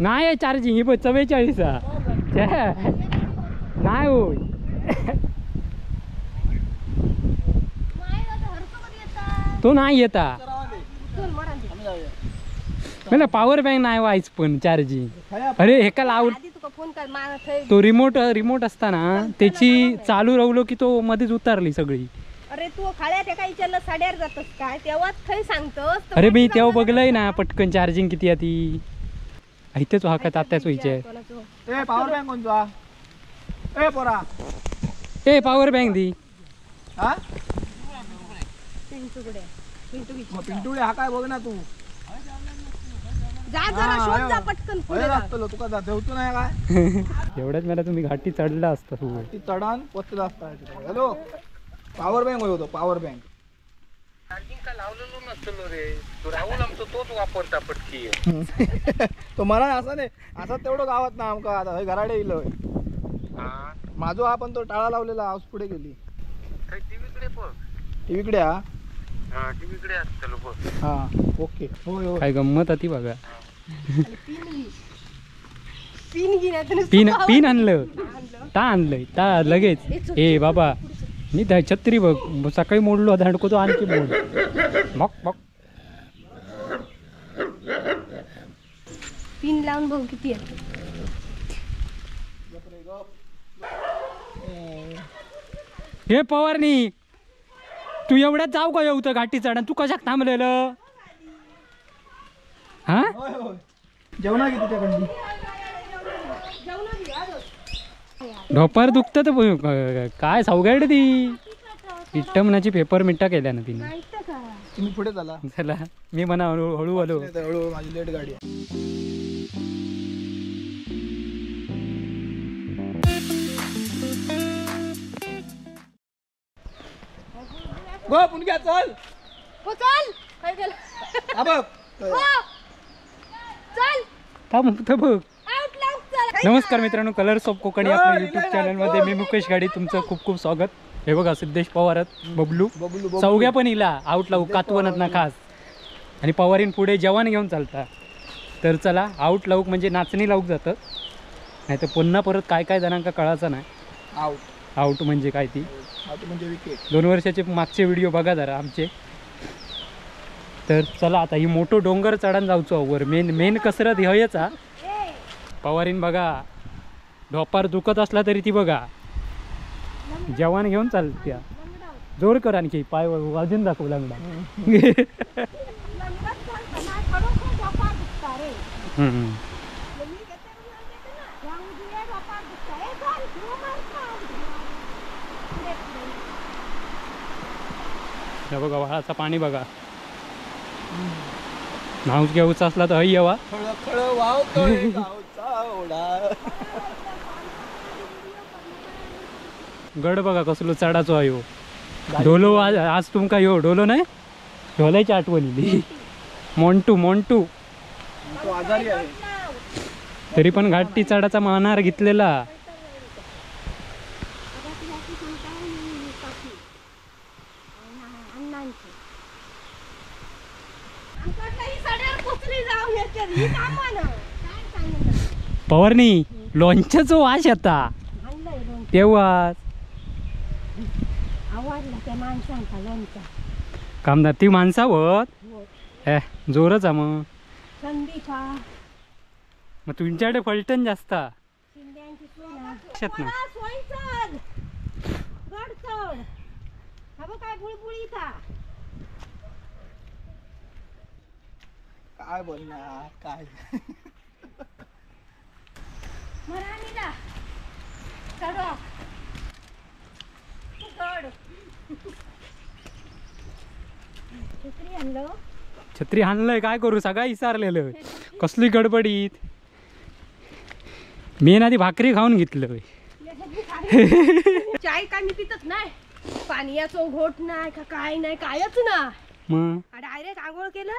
नाही चार्जिंग ही बघ 44 नाही होय. तो नाही येता मला पॉवर बँक नाही व्हायच पण चार्जिंग. अरे हेका लावून तो रिमोट रिमोट असताना त्याची चालू राहिलो की तो मध्येच उतारली सगळी. अरे तू खाल्या त्या काय विचारलं साड्यावर जातस काय तेव्हाच थंय सांगतोस. अरे मी तेव्हा बघलंय ना पटकन चार्जिंग किती आहे ती. इथेच हा तात्याच विचार. ए पॉवर बँक कोणता? ए पोरा ए पॉवर बँक दी. हा पिंटुकडे हा काय बघ ना तू. जा जरा शोध जा पटकन पुढे लागतो तुका जा ठेवतो नाही काय. एवढ्याच मला तुम्ही घाटी चढला असता. तू ती चढान पोचला असता. हॅलो पॉवर बँक होतो पॉवर बँक. चार्जिंग का लावलेलो नसलो रे तो राहुल आमचं तोच वापरता पटकी. तो मला असं नाही असं तेवढं गावात ना आमका आता घराडे येईल माझो हा पण तो टाळा लावलेला हाऊस पुढे गेली. टीव्हीकडे बघ. टीव्हीकडे हा हा टीव्हीकडे असतो बघ. हा ओके होय होय. काय गंमत होती बघा. पिन पिन आणलं ता आणलंय ता लगेच. ए बाबा मी छत्री बघ सकाळी मोडलो धाडको तो आणखी मोड. बघ बघ पिन लावून बघ किती आहे. हे पवारनी तू एवढ्यात जाऊ का येऊ घाटी चढ तू कशाक थांबलेलं? हा जेवणा किती त्याकडली ढोपार दुखत तर काय सावगाड ती इट्टमनाची पेपर मिठा केल्या ना तिने. तुम्ही पुढे चला. चला मी म्हणा हळू हळू आलो. हळू माझी लेट गाडी आहे. गो पुणग्या चल. हो चल काय केलं? हा बघ चल थांब बघ. नमस्कार मित्रांनो, कलर्स ऑफ कोकणी आपल्या यूट्यूब चॅनलमध्ये मी मुकेश गाडी तुमचं खूप खूप स्वागत. हे बघा सिद्धेश पवार बबलू चौघ्या पण इला आउट लावू कातवनात ना खास आणि पवारीन पुढे जेवण घेऊन चालता. तर चला आउट लावूक म्हणजे नाचणी लावूक जातं, नाही तर पुन्हा परत काय काय जणांका कळायचं नाही आउट आउट म्हणजे काय ती. म्हणजे विकेट. 2 वर्षाचे मागचे व्हिडिओ बघा जरा आमचे. तर चला आता ही मोठो डोंगर चढान जाऊचो वर. मेन मेन कसरत हयच हा. पवारीन बघा ढोपार दुखत असला तरी ती बघा जेवण घेऊन चालत्या. जोर कर आणखी पाय वाजून दाखवू लंगडा. बघा वाळाचा पाणी बघा. नाऊस घेऊचा असला तर हय येवा. गड बघा कसलो चढाचो आहे. ढोलो आज आज तुमका यो ढोलो नाही ढोलायची आठवण इली. मोंटू मोंटू तरी पण घाटी चढाचा मानार घेतलेला. पवारनी लोणच्याचो वास येता तेव्हा कामदार ती माणसा होत हे जोरच आहे. मग मग तुमच्याकडे फलटण जास्त ना. काय बोलणार काय छत्री आणलंय काय करू सगळं विसरलेलं. कसली गडबडीत मी ना ती भाकरी खाऊन घेतलं. चाय काय मी पितच नाही, पाण्याचो घोट नाही का काय नाही कायच ना. मग डायरेक्ट आंघोळ केलं,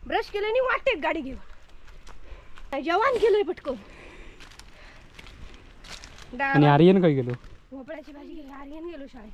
ब्रश केलं आणि वाटेत गाडी घेऊन जेवण केलंय पटकन. आणि आर्यन काय गेलो भोपळ्याची भाजी गेली, आर्यन गेलो शाळेत.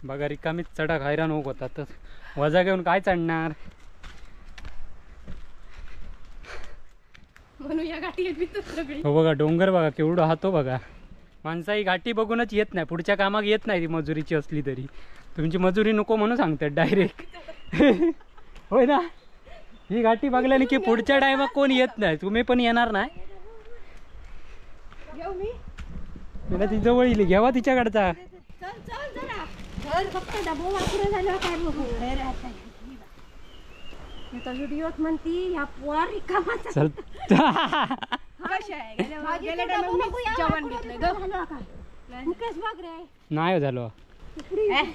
बघा रिकामीच चढा हैराण होत होता तर वजा घेऊन काय चढणार. म्हणून या गाठी येत सगळी. हो बघा डोंगर बघा केवढं हातो बघा. माणसा ही गाठी बघूनच येत नाही, पुढच्या कामाक येत नाही ती मजुरीची असली तरी. तुमची मजुरी नको म्हणून सांगतात डायरेक्ट. होय ना, ही गाठी बघल्याने की पुढच्या टायमाक कोण येत नाही, तुम्ही पण येणार नाही. मला ती जवळ येईल घेवा तिच्याकडचा. चल चल जरा घर फक्त डबो वापरून झालं काय बघू. आता व्हिडिओत म्हणती ह्या पोर रिकामाचा. चल जेवण घेतलं ग मुकेश बघ रे. नाही झालो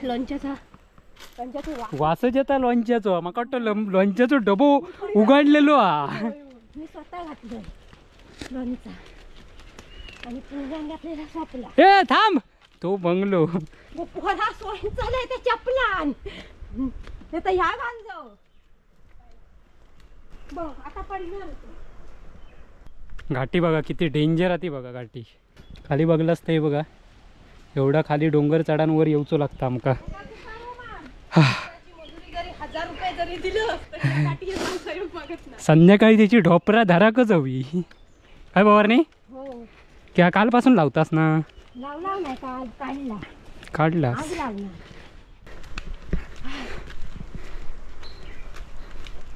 लोणच्याचा वासच येता लोणच्याचो. म्हाका वाटतं लोणच्याचो डबो उघडलेलो हा. मी स्वतः घातलं लोणचा आणि पुण्यान घातलेला सापला. ए थांब तो बंगलो पोरा सोयीन चालय त्या चपलान नाही तर ह्या घाल जाऊ बघ आता पडणार. घाटी बघा किती डेंजर आहे ती बघा घाटी. खाली बघलास ते बघा एवढा खाली डोंगर चढांवर येऊचो लागता आमका. संध्याकाळी त्याची ढोपरा धराकच हवी. काय पवारनी क्या कालपासून लावतास ना? लावला नाही काल, काढला काढला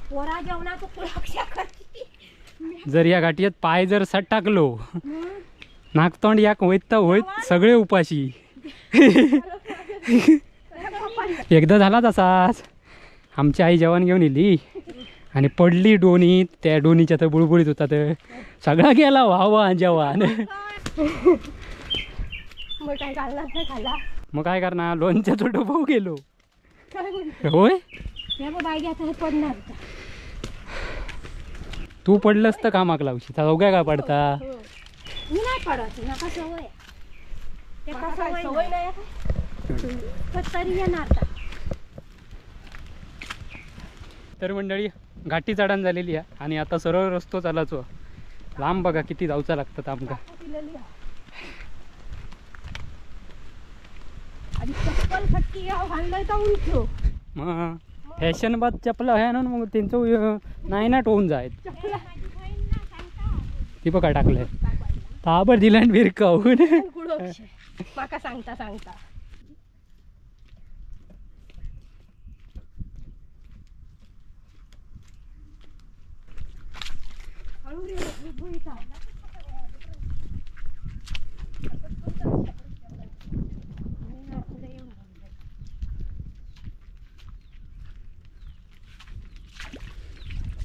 पोरा जेवणाचं कुळाक्षा करते. जर या घाटियात पाय जर सट टाकलो नाकतोंड याक होईत तर होईत सगळे उपाशी. एकदा झाला तसाच, आमची आई जेवण घेऊन येली आणि पडली डोनीत, त्या डोनीच्या तर बुळबुळीत होता तर सगळा गेला व्हावा जेवण. मग काय घालणार नाही खाला. मग काय करणार, लोणच्याचा डबो गेलो. होय पडणार तू पडलंस तर कामाक लावशी सगळ्या काय पडता. मी नाही पडत, नका सवय सवय नाही तरी येणार. तर मंडळी घाटी चढण झालेली आहे आणि आता सरळ रस्तो चालायचो. लांब बघा किती जाऊचा लागतात आमका. मग फॅशन बाद चपला आहे ना मग त्यांचं नाही ना टोन जायत. ती बघा टाकलंय ताबर दिला विरकावून. माका सांगता सांगता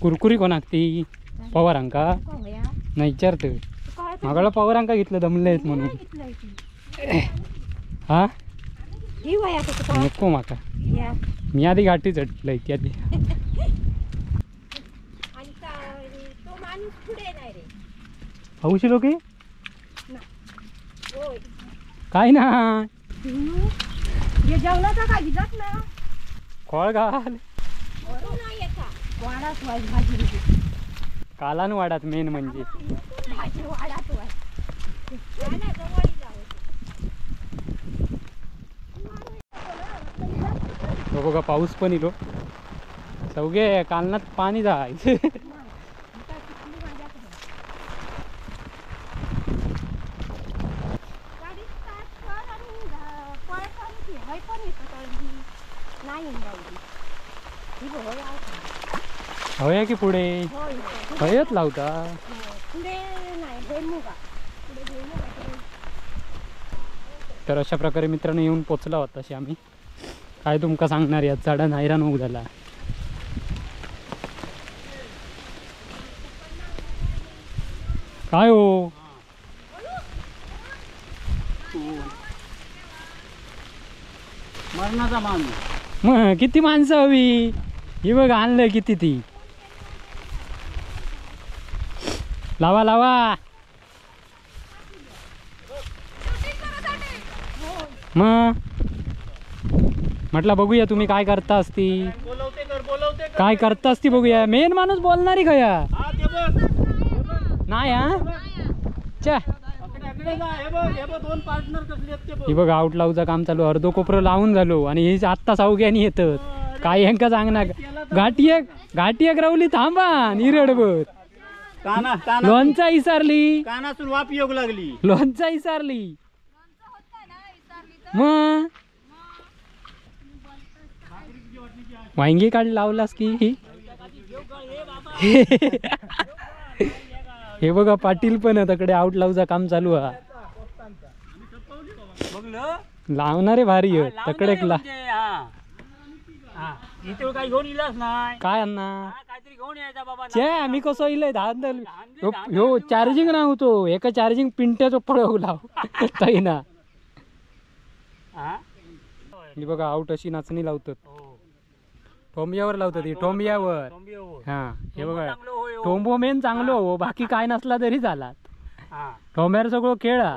कुरकुरी कोणाक ती पवारांका नाही विचारत मागळा पवारांका घेतलं दमले आहेत म्हणून. हा नको माका, मी आधी घाटी चढलंय ती आधी. हौशी लोक काय ना खोळ घाल कालान वाडात मेन म्हणजे बघा पाऊस पण इलो सगळे कालनात पाणी जायचं. हवया की पुढे हयच लावता. तर अशा प्रकारे मित्रांनो येऊन पोचला होता अशी आम्ही. काय तुमका सांगणार या चढण हैराण होऊ झाला. काय हो मरणाचा माणूस. मग किती माणसं हवी ही बघ आणलं किती ती. लावा लावा मग म्हटलं बघूया तुम्ही काय करता असती, काय करता असती बघूया. मेन माणूस बोलणारी खया नाही. हा चा ही बघ आउट लावचा काम चालू, अर्धो कोपरं लावून झालो आणि ही आत्ता सावग्यानी येतात. काय ह्यांका सांगणार, घाटी एक घाटी एक रावली थांबा निरडभर. लोणचा विसरली, कानातून वाप येऊ लागली, लोणचा विसरली. मग वांगी काढ लावलास की. हे बघा पाटील पण तकडे आउट लावचा काम चालू हा. लावणारे भारी आहे तकडे. काय अण्णा चे आम्ही कसं इलय धांदल ह्यो चार्जिंग ना होतो एका चार्जिंग पिंट्याचो पळवू लाव तरी ना. हे बघा आउट अशी नाचणी लावतात, ठोंबियावर लावतात ही, ठोंबियावर. हा हे बघा ठोंबो मेन चांगलो हो, बाकी काय नसला तरी झाला ठोंब्यावर सगळं खेळा.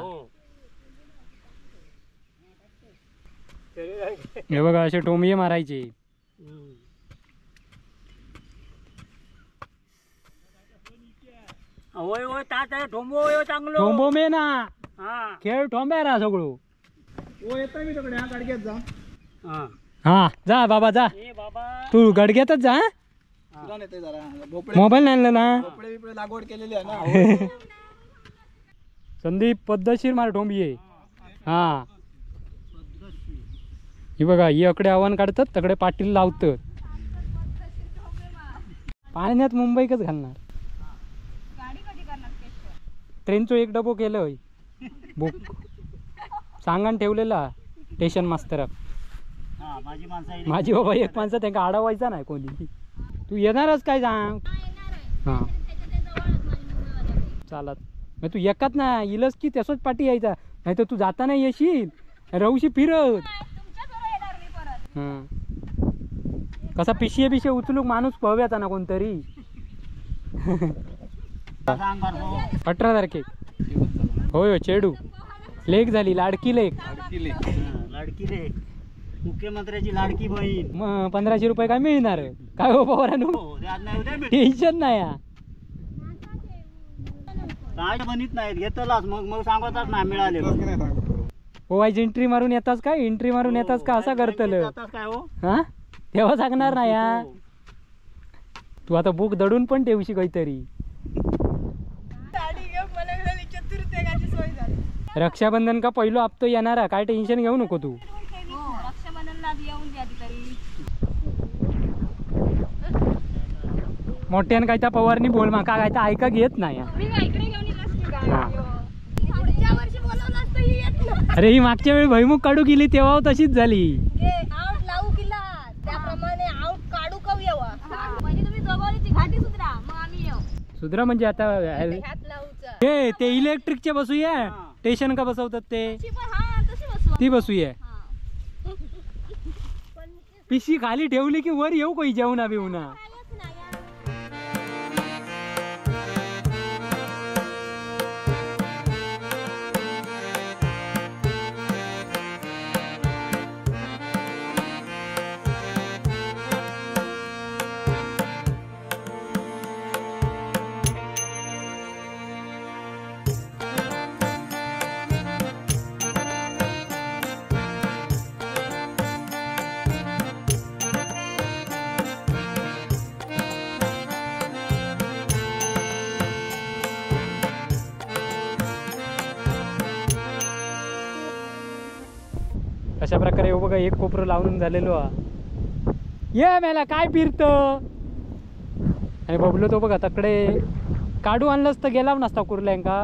हे बघा असे ठोंबिये मारायचे. ठोंबो मेन हा खेळ ठोंब्यार सगळं. हा जा बाबा जा, तू गडग्यातच जा. मोबाईल नाही आणला ना. संदीप पद्धतशीर मार ठोंबिये. हा ही बघा ही अकडे आव्हान काढतात तकडे पाटील लावतात. पाण्यात मुंबईकच घालणार. ट्रेनचो एक डबो केलं बुक सांगान ठेवलेला स्टेशन मास्तराक. माझी बाबा एक माणसं त्यांना अडवायचा नाही कोणी. तू येणारच काय सांग. हां चालत मग तू एकात ना इलस की तसंच पाठी यायचा, नाही तर तू जाताना येशील रवशी फिरत. हां कसा पिशे बिशे उचलूक माणूस पळव्याचा ना कोणतरी. 18 तारखे होय हो चेडू लेक झाली, लाडकी लेक. लाडकी लेक मुख्यमंत्र्याची लाडकी बहीण. मग 1500 रुपये काय मिळणार काय हो पवारानू, टेन्शन नाही. काय म्हणत नाही घेतलाच मग मग सांगतच नाही मिळाले. हो वाईज एंट्री मारून येताच काय, एंट्री मारून येताच का असा करतल हा तेव्हा सांगणार नाही. हा तू आता बुक दडून पण ठेवशी काहीतरी. रक्षाबंधन का पहिलो आपतो येणारा, काय टेन्शन घेऊ नको तू. मोठ्यान काय त्या पवारनी बोल माका काय तर ऐका घेत नाही. अरे ही मागच्या वेळी भैमुख काढू गेली तेव्हा तशीच झाली. सुधरा म्हणजे आता हे ते इलेक्ट्रिकचे बसूया स्टेशन का बसवतात ते ती बसूया. पिशी खाली ठेवली की वर येऊ काही जेवणा बिवना. अशा प्रकारे हो बघा एक कोपरं लावून झालेलो हा. ये मेला काय फिरत आणि बबलो तो बघा तकडे काढू आणलंच तर गेला नसता कुर्ल्यांका.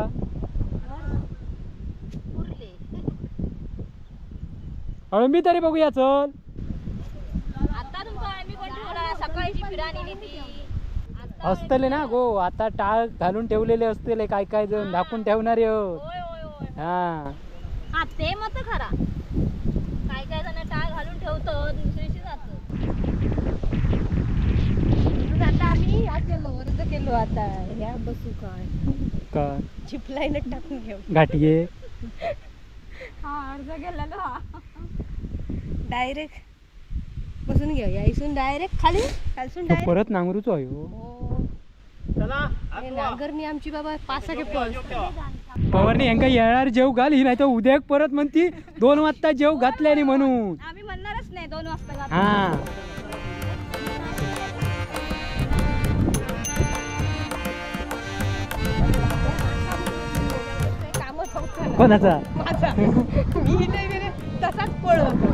अळंबी तरी बघूया चल. असतले ना गो आता टाळ घालून ठेवलेले असतले काय काय जण झाकून ठेवणारे. हा ते मत खरा काय काय जण टाळ घालून ठेवतो दुसरीशी जातो. आता आम्ही या केलो अर्ज केलो आता ह्या बसू काय काय झिपलाईन टाकून घेऊ घाटिये. हा अर्ज केलेलो डायरेक्ट बसून घेऊ या इसून डायरेक्ट खाली खालसून डायरेक्ट परत नांगरूचो आहे हो. चला नांगरणी आमची बाबा 5 के पवारनी यांका येणार जेव घाल ही नाही तर उद्या परत म्हणती 2 वाजता जेव घातले आणि म्हणून आम्ही म्हणणारच नाही 2 वाजता. हा कोणाचा? माझा. मी इले गेले तसाच पळत.